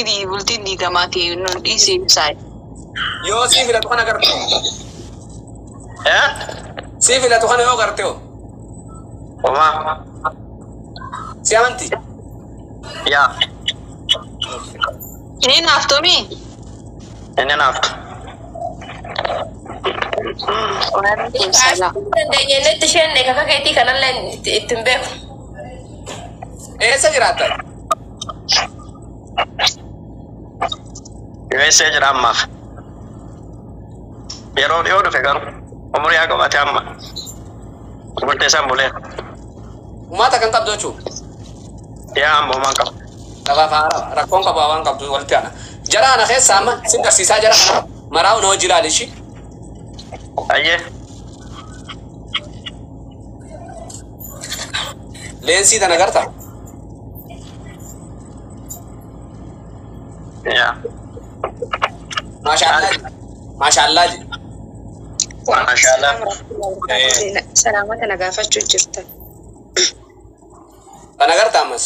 Bultiin diigamaati nun dhiisii ibsaa. Yoo sii filatu kana garte. Eh? Sii filatu kana yoo garte hoo? Homaa. Si amanti? Yaa. Inni naaftomii? Inni naaftu. Waalaikum salaam. Dandeenya inni itti isheen kakka keetii kanallee itti hin beeku. Eessa jiraatta? USA jira ammaaf. Yeroo dhiyoo dhufe garuu umurii haa qabate amma. Bultee isaan buleera. Uummata kan qabdu jechuudha. Yaa amma homaan qabu. Lafaaf haara rakkoon qabu waan qabdu walitti aana. Jara ana keessa amma sin garsiisaa jara kana maraa na hojii ilaali ishii. Ayyee. Leensii tana garta. Yaa. Maashaallah. Maashaallah ji. Maashaallah. Salaamata na gaafachuu jirta. Tana garta ammas.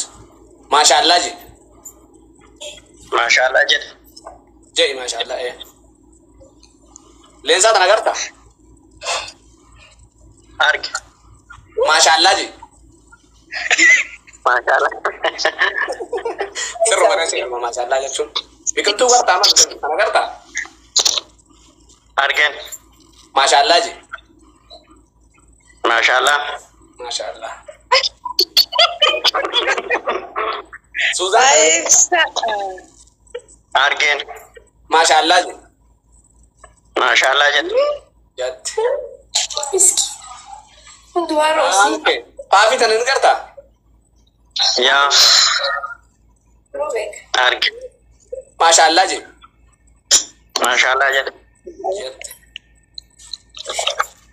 Maashaallah ji. Maashaallah jedhe. Je'i maashaallah ee. Leensaa tana garta. Arge. Maashaallah ji. Maashaallah. Sirruma kana jedhama maashaallah jechuun. Biqiltuu garta amma biqiltuu tana garta. Argeen. Maashaallah ji. Maashaallah. Maashaallah. Suuzaan Ibsa. Argeen. maashaallah ji. Maashaallah jedhe. Jatti. Miski. Hundumaa roosii. Okay. Paafii tana ni garta. Yaa. Roobeek. Arge. Maashaallah ji. Maashaallah jedhe. Jatti.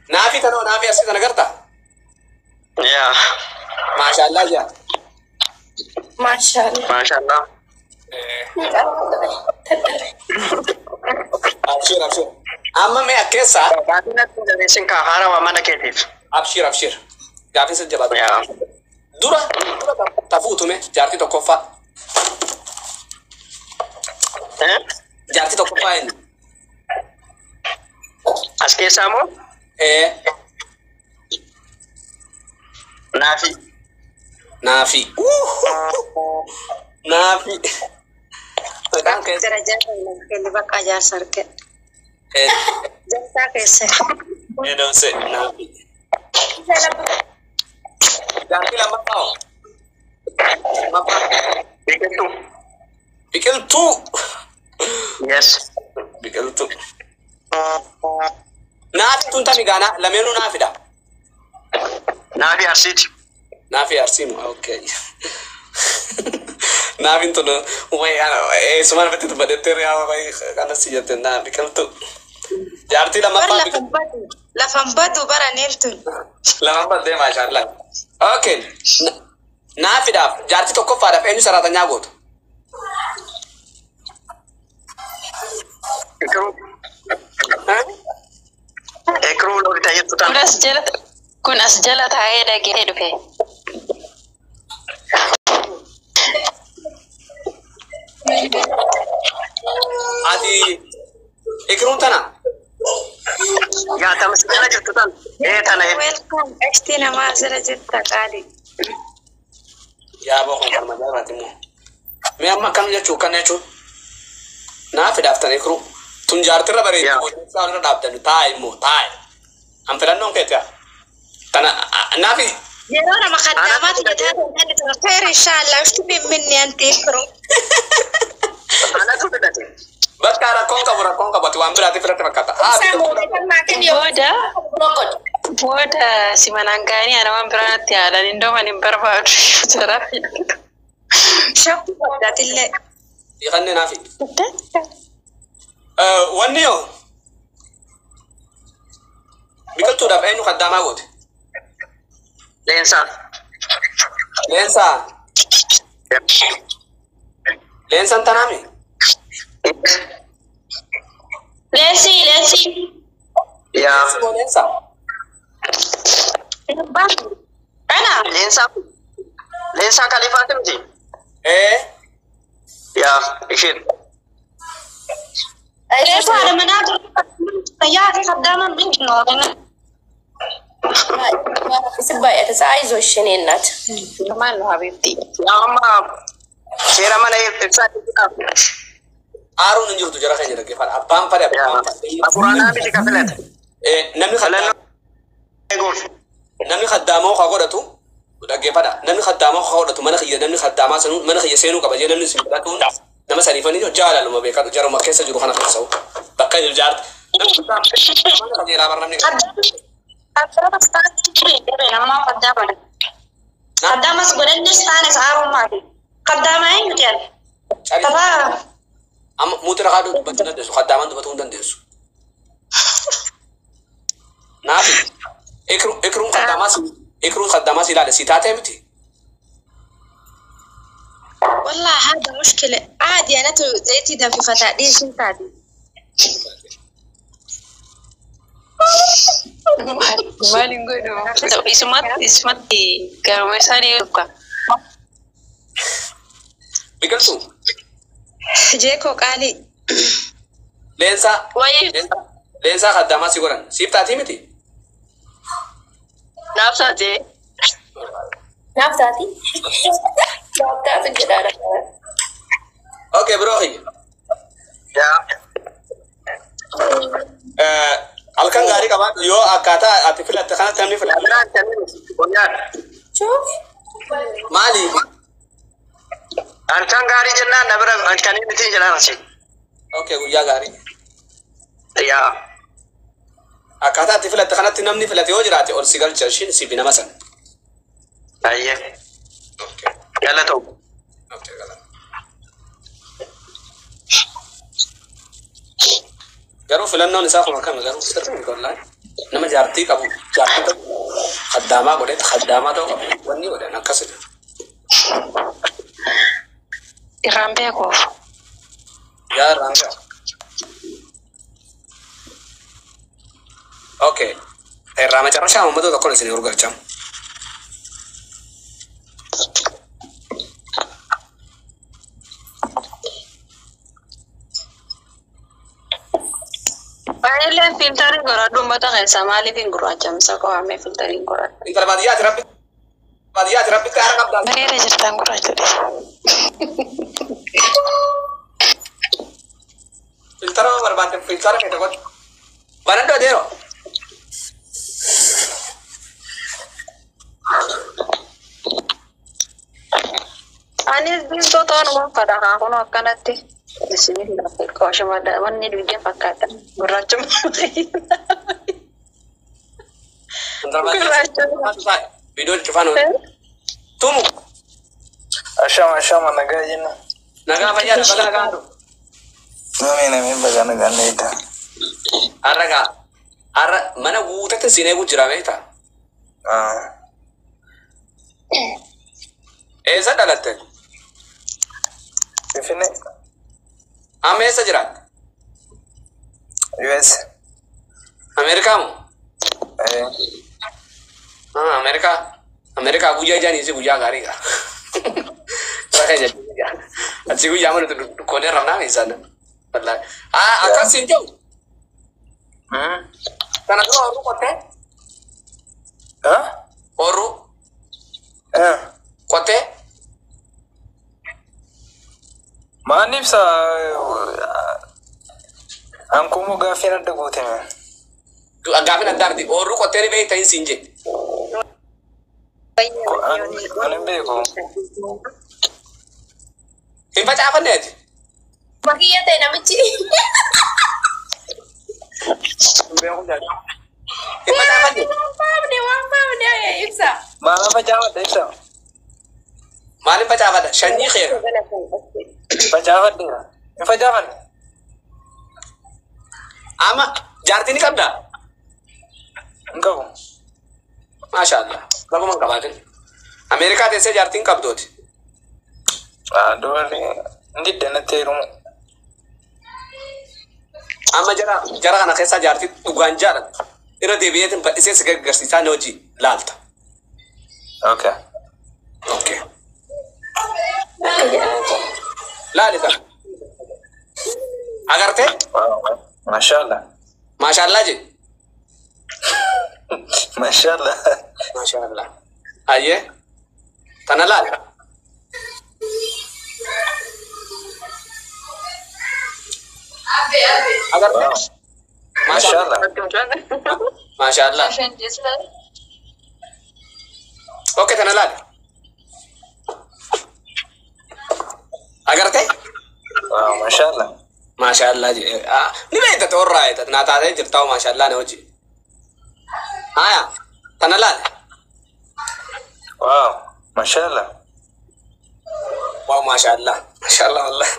Naafii tanoo naafii asii tana garta. Yaa. Maashaallah ji. Maashaallah. Maashaallah. Abshir abshir. Amma mee akkeessaa Gaafii natti jabeessin kaa haarawaa mana keetiif. abshir abshir. Gaafiin sin jabaatu. Yaa. Dura tafuutume jaartii tokkoffaa. Eh? Jaartii tokkoffaa eenyu? As keessaa moo? Ee Naafi. naafi. Naafi. Maqaan keessa. Darajaa kenni bakka jaarsa arge. Jaarsaa keessa. Eedonse naafi. Jaartii lammaffaa hoo? Lammaffaa. Biqiltuu. Biqiltuu. Yes. Biqiltuu. Naafi tun tami gaanaa lameenuu naafidha. Naafi Arsiiti. Naafi Arsiimu okay. Naafin tun way eessuma nafatti dubbadhettee riyaa way kanas si jette naa biqiltuu. Jaartii Bar lammaffaa lafan badu. Lafan badu bara neeltun. Lammaffaa deema maashaallah. Okay. Naafiidhaaf jaartii tokkoffaadhaaf eenyu saraatanyaa gootu? Ikiruu. Ikiruu loogita jettu Kun tan. as jala kun as jala taa'ee dhagee dhufe. Ati ikiruun tana? Yaa tamsi jala jirtu tan. Ee tana. Welcome. Ashtii namaa asirra jirta qaali. Yaa boo kun karma jaalaati immoo. Mee amma akkam jechuu kan jechuun? Naafiidhaaf tan ikiruu. Tun jaartirra bareedu Yaa. isaa irra dhaabdannu taa'i immoo taa'i. An filannoon keeti yaa. Tana naafi Yeroo nama kaddaamaatu jedhaa kan feer inshaallah ushti mimminni anti ikru. Anatu filate. Bakka rakkoon qabu ati waan biraatti filatte fakkaata. Haa biqiltuu. Booda booda si manaan ga'anii ana waan biraa natti yaalan indoo ani hin barbaadu jara. Shakku baddatillee. Dhiqannee naafi. Wanni yoo biqiltuudhaaf eenyu kaddaamaa goote? Leensaa. Leensaa. Leensaan tanaami? Leensii leensii. Yaa. Leensi moo leensaa? Ana Leensaa. Leensaa kalifaati miti. Ee. Yaa isheen. Reefu haadha manaa yaa fi kaddaamaa ምንድን ነው? Si baay'ata አይዞሽ የኔ እናት። Maal nu habiibti? Yaa amma seera mana ibsaa. Aaruun hin jirtu jara keenya dhaggeeffadha. Abbaan fadhe abbaan fadhe. Afuraanaa miti ka filate. Namni Filannoo eeguuf. Namni kaddaamoo ka godhatu dhaggeeffadha. Namni kaddaamoo ka godhatu mana kiyya namni kaddaamaa sanuu mana kiyya seenuu qaba jee namni si filatuun nama saniifanii jaalaluma beekadhu jaruma keessa jiru kana keessa bakka jiru jaarti. Namni kaddaamaa qajeelaa bara namni. Kaddaamas godhannes taanes aarummaati. Kaddaamaa eenyuti ani? Taphaa. Amma muuti rakaa dubbachuu dandeessu kaddaamaan dubbatuu hin dandeessu. Naafi ikruun kaddaamaa ikruun kaddaamaa si ilaale si taatee miti. والله هذا مشكلة عادي، أنا تو زيتي ده في فتاة دي شنتادي. Maal hin godhu? Isumatti isumatti garuma isaanii dhuka. Biqiltuu. Jeekoo qaalii. Leensaa. Wayyee. Leensaa kaddaamaa si godhan siif taatii miti. Naaf taatee. Naaf taati? Naaf taatu jedhaadha. Okay biroo kiyya. Yaa. Halkan gaarii qabaadhu yoo akkaataa ati filatte kanatti namni filatte. Biraan kenninu guyyaan. Chuuf. Maali? Halkan gaarii jennaan na bira halkanii miti jedhaan asi. Okay guyyaa gaarii. Yaa. Akkaataa ati filatte kanatti namni filate yoo jiraate ol si galcha ishiin si nama sana. Ayyee. Okay. Galatoo. Okay galata. Garuu filannoon isaa kun akkami garuu sirrii miti wallaahi. Nama jaartii qabu jaartii qabu kaddaamaa godhee kaddaamaa ta'uu qabu wanni godhan akkasidha. Irraan beekuuf. Yaa irraan beeku. Okay. Irraa macarrashaa uummata tokkoon isin urgalchamu. Baay'illee filtarii godhadhu uummata keessaa maaliif hin gurraachamsa qo'amee filtarii godhadhu. Intala baadiyyaati rabbi baadiyyaati rabbitti aara qabdaa. Bareeda jirtaan gurraacha dha. Filtara barbaadde filtara feete godhu. Banadhu adeero. Anis diimtuu ta'an fadha haa kun akkanatti. Bismillah qoshuma wanni dugda fakkaata gurraachuma. Intala baadiyyaati. Viidiyoo cufaan tumu. Ashama ashama nagaa jenna. Nagaa fayyaadha baga nagaan dhufu. Namni namni baga nagaan dheeyta. Har'a gaa har'a mana guutatti siin eegu jira beektaa? Eessa dhalatte? Finfinnee. Amma eessa jiraatte? US. Ameerikaa moo? Ameerikaa. Ameerikaa guyyaa ijaan si guyyaa gaarii gaa. Rakkoo jechuudha. Achi guyyaa mana dukkoonee rafnaa meeshaan. Wallaahi. Akkas hin jiru. Kana dura horuu qottee? Horuu qottee? Maan ibsa ankumoo gaaffii adda guutame. Gaaffiin addaa miti. Horuu qottee ni beekta hin siin jee. Ani hin beeku. Hin facaafanneeti. Bakiyya ta'e namichi. Hin facaafanne. Waan faamne waan faamne ibsa. Maal facaafadha ibsa? Maaliin facaafadha? Shanyii keera. Facaafadheera. Hin facaafanne. Amma jaartii ni qabdaa? Hin qabu. Maasha Allah. Baguma hin qabaatin. Ameerikaa teessee jaartii hin qabdooti. Dubarri hin diddanatti heerumu. Amma jara jara kana keessaa jaartii dhugaan jaallattu. Irra deebi'eetiin bal'isee si gaggarsiisaa ni hojii laalta. Okay. Okay. Akka jedhamu. Laali tana. Agartee? Mashallah. Maashaallah jedhi. Mashallah. Maashaallah. Ayyee. Tana laali. Agartee? Mashallah. Maashaallah. Okay, tana laali. Agartee? Wow, mashallah. Maashaallah jedhe. Ni beekta toorraa jeeta. Naa taatee jirtaa maashaallah na hojii. Haya, tana laali. Wow, mashallah. Wow, maashaallah. Maashaallah wallah.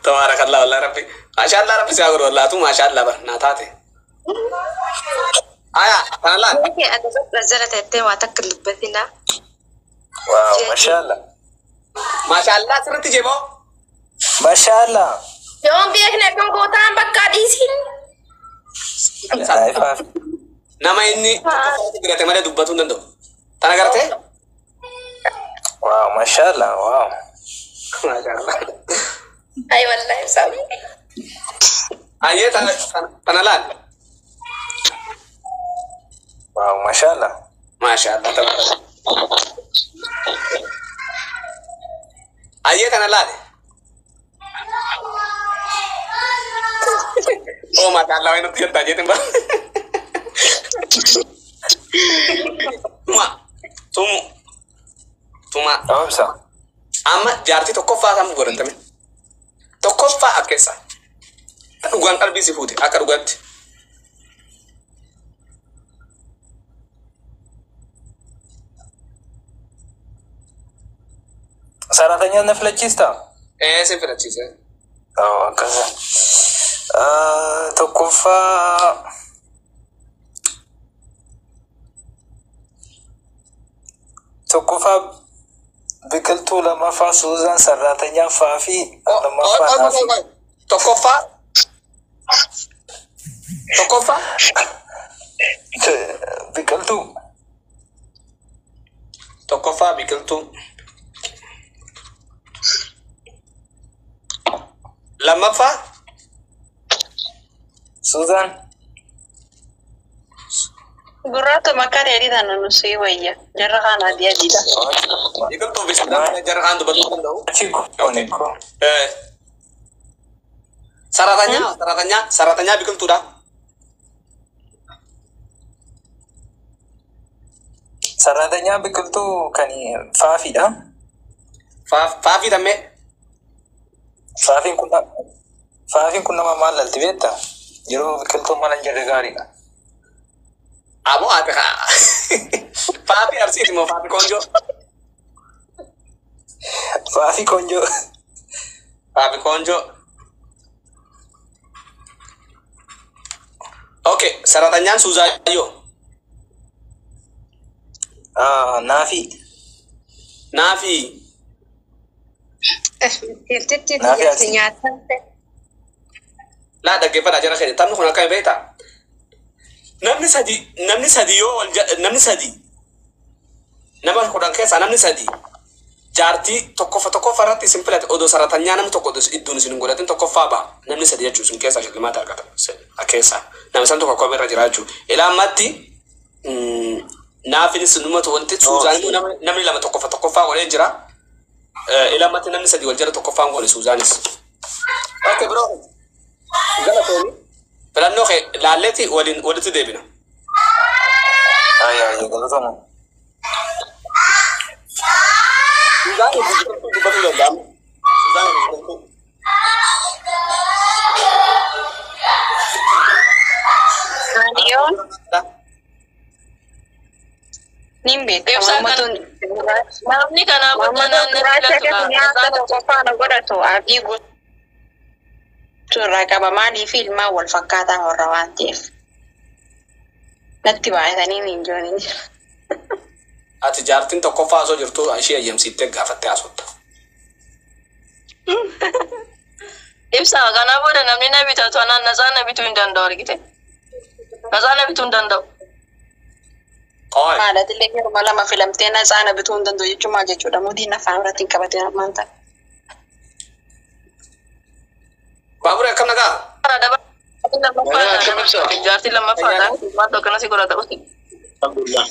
Tabaarakallah wallah rabbi. Maashaallah rabbi si haa godhu wallah. Atuu maashaallah bar naa taate. Haya, tana laali. Nazzala waa takka dubbatina. Wow, mashallah. Maashaallah sirriitti jeboo. Mashallah. Yoon beekne akkam gootaan bakka dhiisin. Ifaaf. Nama inni tokkoffaatti birate malee dubbatuu hin danda'u. Tana gartee? Wow, mashallah. Wow. Maashaallah. Ay wallahi ibsaa. Ayyee tana tana laali. Wow, mashallah. Maashaallah tabaarakallah. Ayyee tana laali. Oh, maashaallah wayi nutti jettaa jeetin bara. Tuma. Tumu. Tuma. Obsa. Amma jaartii tokkoffaa kan godhatame. Tokkoffaa akkeessa. Dhugaan qalbii si fuute akka dhugaatti. Saratanya na filachiista? Ee si filachiise. Oh, akkasa. Tokkoffaa tokkoffaa biqiltuu, lammaffaa Suuzaan, saraatanyaa Faafii, lammaffaa Naafii. Tokkoffaa. Tokkoffaa. Biqiltuu. Tokkoffaa biqiltuu. Lammaffaa. Suuzaan. Gurraacha makka dheedhii tana nu sii wayya. Jarra kaan adii adiidha. Biqiltuu fi Suuzaan jarra kaan dubbatuu danda'u. Achi goone ko. Saratanyaa saratanyaa saratanyaa biqiltuudha. Saraatanyaa biqiltuu kan faafiidha. Faafii tammee. Faafiin kun faafiin kun nama maal lalti beektaa? Yeroo biqiltuun mana hin jirre gaariidha. Aboo ati haa. Faafii arsiiti moo faafii koonjoo? Faafii koonjoo. Faafii koonjoo. Okay, saratanyaan Suuzaayyoo. Naafii. Naafii. Tirtitti Naafii jaarsi asii. nyaatan. Laa dhaggeeffadhaa jara keenya. Taphni kun akkami beektaa? Namni sadi yoo wal namni sadi nama 10 keessaa namni sadi jaartii tokkoffa tokkoffa irratti isin filate odoo saratanyaa namni tokko odoo iddoon isin hin godhatin tokkoffaa ba'a. Namni sadi jechuun isin keessaa shillimaata argata keessaa. Namni san tokko akkuma irra jira jechuudha. Ilaa ammatti naafinis numatu wanti Suuzaan immoo namni lama tokkoffa tokkoffaa godhee jira. Ilaa ammatti namni sadi wal jala tokkoffaan godhe Suuzaanis. Okay bro. Galatooni. Filannoo kee laalleeti waliin walitti deebina. Ayyaa ayyaa galatama. Suuzaan biqiltuu dubbatuu danda'amu. Suuzaan biqiltuu. Yoo nin beekama. Ibsaa Ummatuun Namni kanaaf Muhammadu naannoo gurraacha filatu keessa nyaata tokkoffaa na godhatu abdii guutuu irraa qaba. Maaliif ilmaan wal fakkaataa warra waan ta'eef. Natti baay'atanii hin jiran hin jira. Ati jaartiin tokkoffaa osoo jirtu ishee eeyyamsiittee gaafattee haasofta. Ibsaa kanaa booda namni na bitatu anaan nasaa na bituu hin danda'u argite. Nasaa na bituu hin danda'u. Qoy. Maalatillee yeruma lama filamtee na caana bituu hin danda'u jechuun maal jechuudha? Mudiin afaan irratti hin qabateen ammaan ta'a. Baabura akkam nagaa? Jaartii lammaffaadha. Maaltu akkana si godhata uti. Alhamdulillah.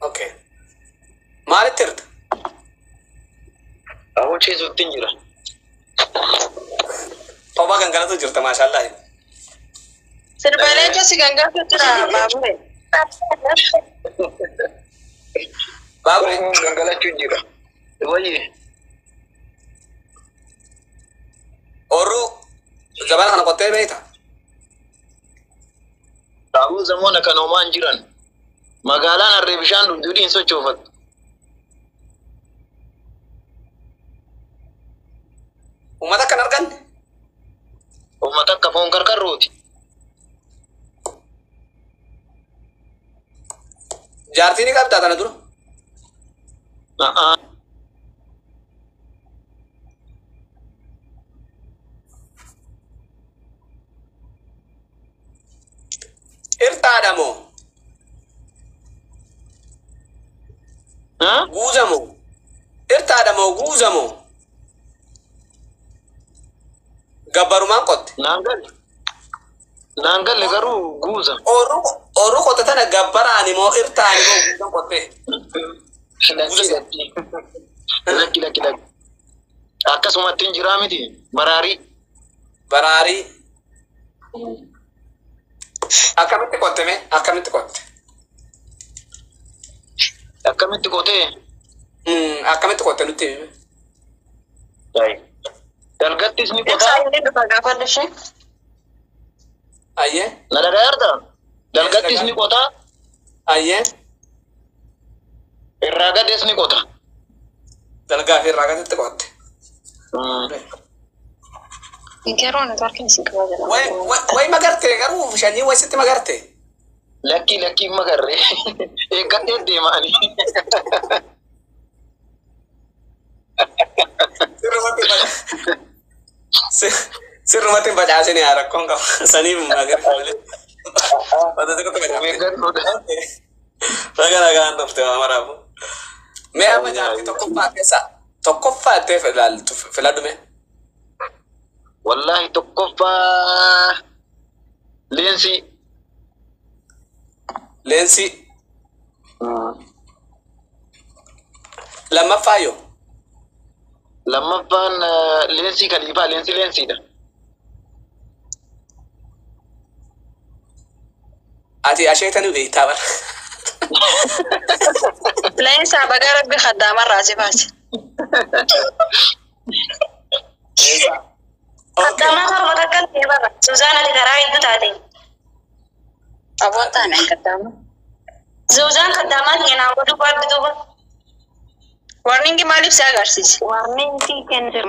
Okay. Maalitti hirta? Aboo ciisuutti hin jira. Kophaa gangalatu jirta maashaallah. Sirbalee si gangalatu jira baabure. Baabure. Gangalachuu jira. Wayye. Orru zabana kana qottee beekta? Aboo zamoona kana homaa hin jiran. Magaalaan harree bishaan dhugduu hin sochoofattu. Uummata akkan arganne? Uummata akka foon karkarrooti. Jaartii ni qabdaa tana dura? A'aa. Irtaadha moo? Guuza moo? Irtaadha moo guuza moo? Gabbarumaan qotte? Naan galle. Naan galle garuu guuza. Oorru qotte tana gabbaraani moo irtaani moo guuzan qotte? Lakki lakki. Lakki lakki lakki. Akkasumatti hin jiraa miti. Baraarii. Baraarii. Akkamitti qotte mee? Akkamitti qotte? Akkamitti qotee? Akkamitti qotte nutti himi? Dalgattis ni qotaa. Ibsaa inni dhufa gaafa ishee. Ayyee. Na dhagayaa Dalgattis ni qotaa. Ayyee. Irraa gadees ni qota. Dalgaa fi irraa gaditti qotte. Garuu networkiin isin qabaa jira. Way magartee garuu shanyii way sitti magartee? Lakkii lakkii magarree. Eeggadhee deema ani. Sirrumatti hin facaasini haa rakkoon qaba. Saniif magartee malee. Wanta tokkotti facaafte. Eeggadhuudha. Raga ragaan dhufte waa maraafu. Mee amma jaartii tokkoffaa keessa tokkoffaa ittee filadhu mee? Wallaahi tokkoffaa leensii. Leensii. Lammaffaa yoo? Lammaffaan leensii kaliifaa leensii leensiidha. Ati asheetanii beektaa bara. Leensaa bagaa rabbi kaddaamarraa si baase. Kaddaamaa torba takka ta'e bara. Suzaan ati karaa hedduu taate. Aboon taane kaddaama. Suzaan kaddaamaa ta'e naa godhu baadhu duuba. Warningi maaliif si agarsiise? Warningi kenne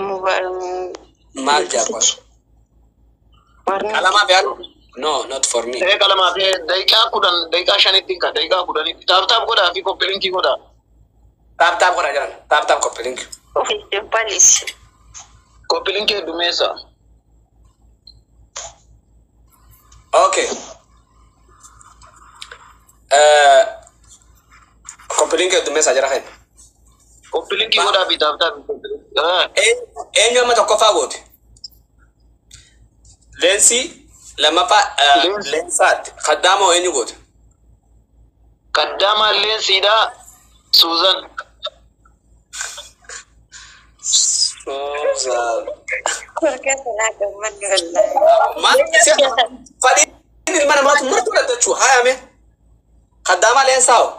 Maal jaakon? Qalamaa fi No, not for me. Ee qalamaa fi daqiiqaa 10 daqiiqaa 5tti ka daqiiqaa 10tti tap tap godhaa fi copy linkii godhaa. Tap tap godhaa jiran. Tap tap copy link. Balisi. Copy linkii heddumeessa. Okay. Copy linkii heddumeessa jira kan. Copy linkii godhaa fi tap tap. Eenyu amma tokkoffaa goote? Leensii lammaffaa leensaatti. Kaddaamoo eenyu goote? Kaddaamaa leensiidha Suuzan. Suuzan. Maal fadhiin ilma namaatu murtuu dhaddachuu haayame. Kaddaamaa leensaa hoo?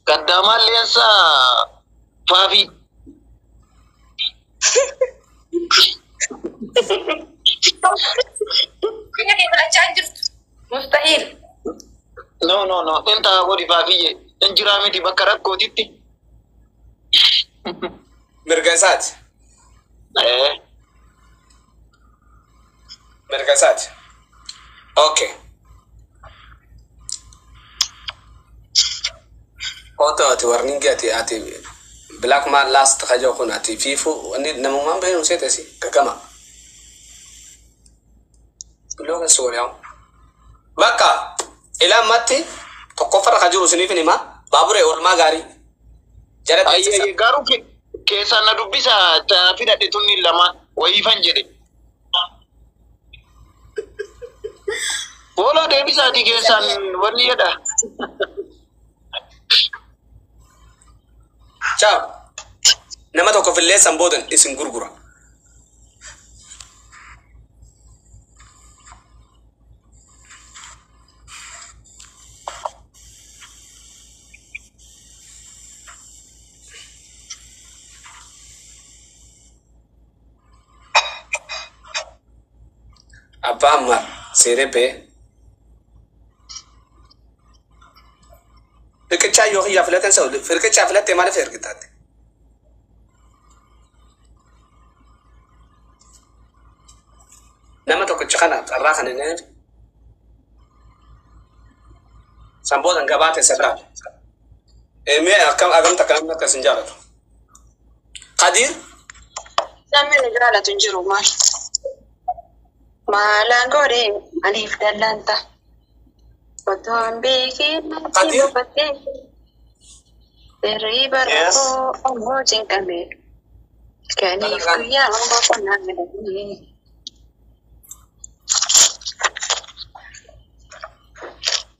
Kaddaamaa leensaa faafii. Biyya kee filachaa hin jirtu. Mustahiil. No no no inta godhi faafiyye. In jiraa miti bakka rakkootitti. Mirga isaati. Mirga isaati. Okay. Kootu ati warningi ati ati black man last kajoo kun ati fiifu inni namummaan beenu seetesi gagama. Looga sooriyaa. Bakka ilaa ammatti tokkoffarra kan jiru isiniif hima baaburee oolmaa gaarii. Jala Ayyee garuu keessaan na dubbisa fidadhe tunni lama wayiifan jedhe. Booloo deebisaatii keessaan warri jedha. Ciao. Nama tokkoof illee san boodan isin gurgura. Abbaa Ammaar seeree ba'ee. Riqichaa yoo kiyyaa filatan sa'u riqichaa filattee maaliif ergitaate? Nama tokkicha kana carraa kana inni san boodan gabaa teessa biraa. Mee akkam agamta akka namni akkas hin jaalatu. Qadiir Namni nu jaalatu hin jiru maal? Maalaan godhee aniif dallanta. Otoo hin beekin natti Qadir? buufattee. Hirriba Yes. rakkoo ammoo cinqame. Kaniif guyyaa boqonnaa midhagee.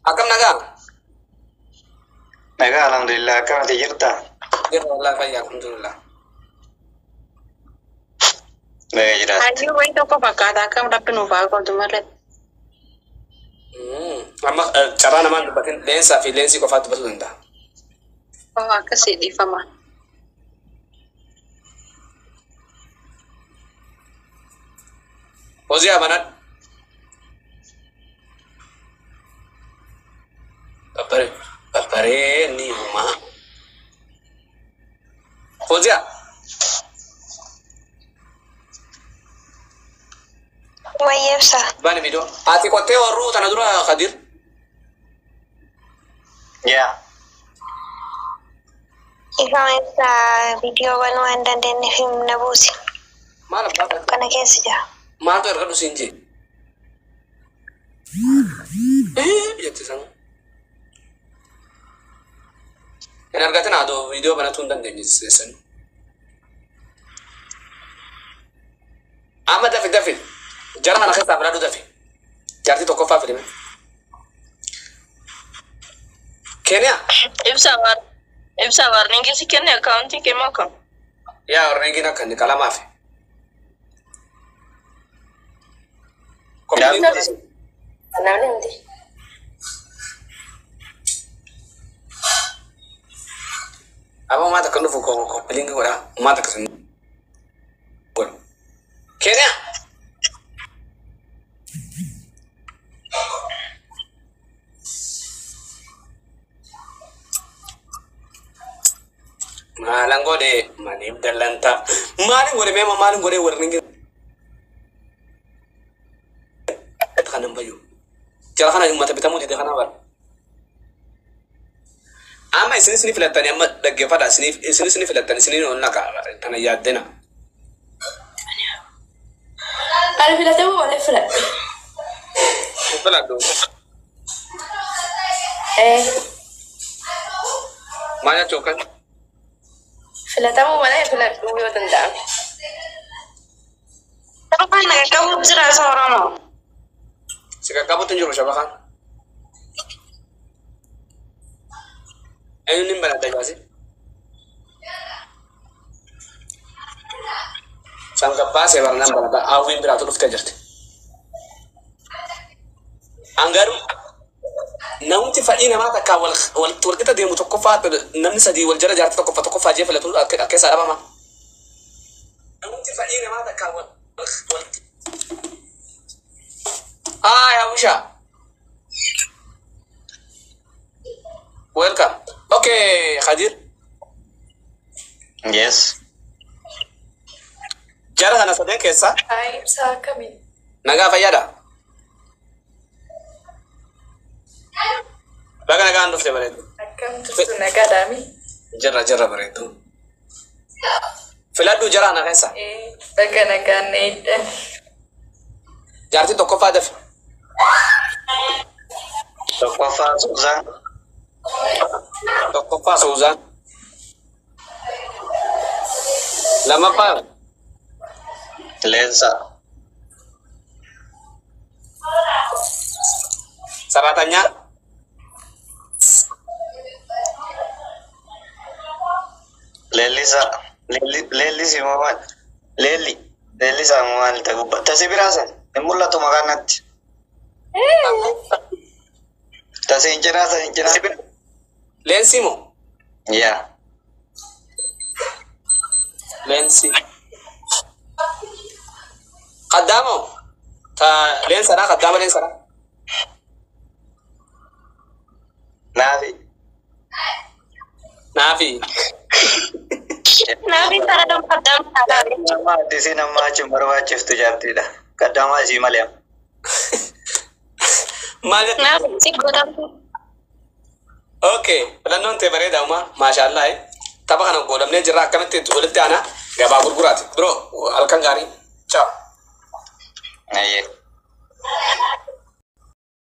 Akkam nagaa? Nagaa alhamdulillah akkamati jirta? Jirra wallaahi fayyaa alhamdulillah. Nagaa jiraata. Hayyuu wayii tokko fakkaata akkam rabbi nuuf haa godhu malee. Amma carraa namaan dubbatin leensaa fi leensii qofaa dubbatuu danda'a. Oo akkasii dhiifama. Hojii amanadhu. Babbaree babbaree ni uumaa. Hojii Wayyeebsa. bani viidiyoo. Ati qottee warruu tana dura Kadir. Yaa. Ifama ibsaa viidiyoowwan waan dandeenyeef na buusi. Maal abbaa kan? Kana keessa jira. Maaltu erga siin jee? Jetti sana. Hin argatin adoo viidiyoo banatuu hin dandeenye seessan. Amma dafi dafi. Jara kana keessaa filadhu dafi. Jaartii tokkoffaa filime. Keeniyaa. Ibsa war ibsa warningi si kenne akkaawuntii kee moo kam? Yaa warreen akka inni qalamaaf. Namni hundi. Amma uumaa takka dhufu koppiliingi godha. Uumaa takka sun godha. Keeniyaa. Maalan godhe maaliif dallanta? Maalin godhe meema maalin godhe warreen kanan bayu. Jara kana uummata bitamuu dide kana bara. Amma isinis ni filattanii amma dhaggeeffadha isinis ni filattan isiniin ol naqa tana yaaddena. Ani filatamuu malee filadhe. Filadhu. Ee, Maal jechuu kan? filatamuu malee filadhuu yoo danda'ame. Afaan naga qabuuf jira isa Oromoo. Si qaqqabuutu hin jiru shabakaan. Eenyuun hin banadha jaasi? San gabbaasee barnaan banadha. Hawwiin biraatu dhuftee jirti. An garuu namti fedhii namaa takkaa wal wal walqixa deemu tokkoffaa namni sadii wal jala jaartii tokkoffaa tokkoffaa jee filatu akka keessaa dhabama. Namti fedhii namaa takkaa wal wal Hi, Awisha. Welcome. Okay, Khadir. Yes. Jara kana sadeen keessaa Hai, ibsaa akkamii? nagaa fayyaadha. Baga nagaan dhufte bareedu. Akkam turtu nagaadhaami? Jirra jirra bareedu. Filadhu jara kana keessa. Ee, baga nagaan na eegdan. Jaartii tokkoffaa dafe. Tokkoffaa Suuzaan. Tokkoffaa Suuzaan. Lammaffaa Leensaa. Saraatanyaa. Leellisaa. Leellisii moo maal? Leelli. Leellisaa moo maal ta'e gubbaa? Tasi biraa san hin mul'atu maqaan natti. Tasi hin cinaa san hin cinaa. Leensii moo? Yaa. Leensii. Kaddaamoo? Ta leensadhaa kaddaama leensadhaa. Naafi. Naafi. Naafi sarara kaddaamaa taatee. Nama addisii nama achi hin barbaachiftu jaartiidha. Kaddaamaa isii malee. Maal jette? Naafi si gootamtu. Okay, filannoon tee bareedaa uumaa maashaallah. Tapha kana goolabnee jirra akkamitti walitti aanaa gabaa gurguraati. Bro, halkan gaarii. Ciao. Ayyee.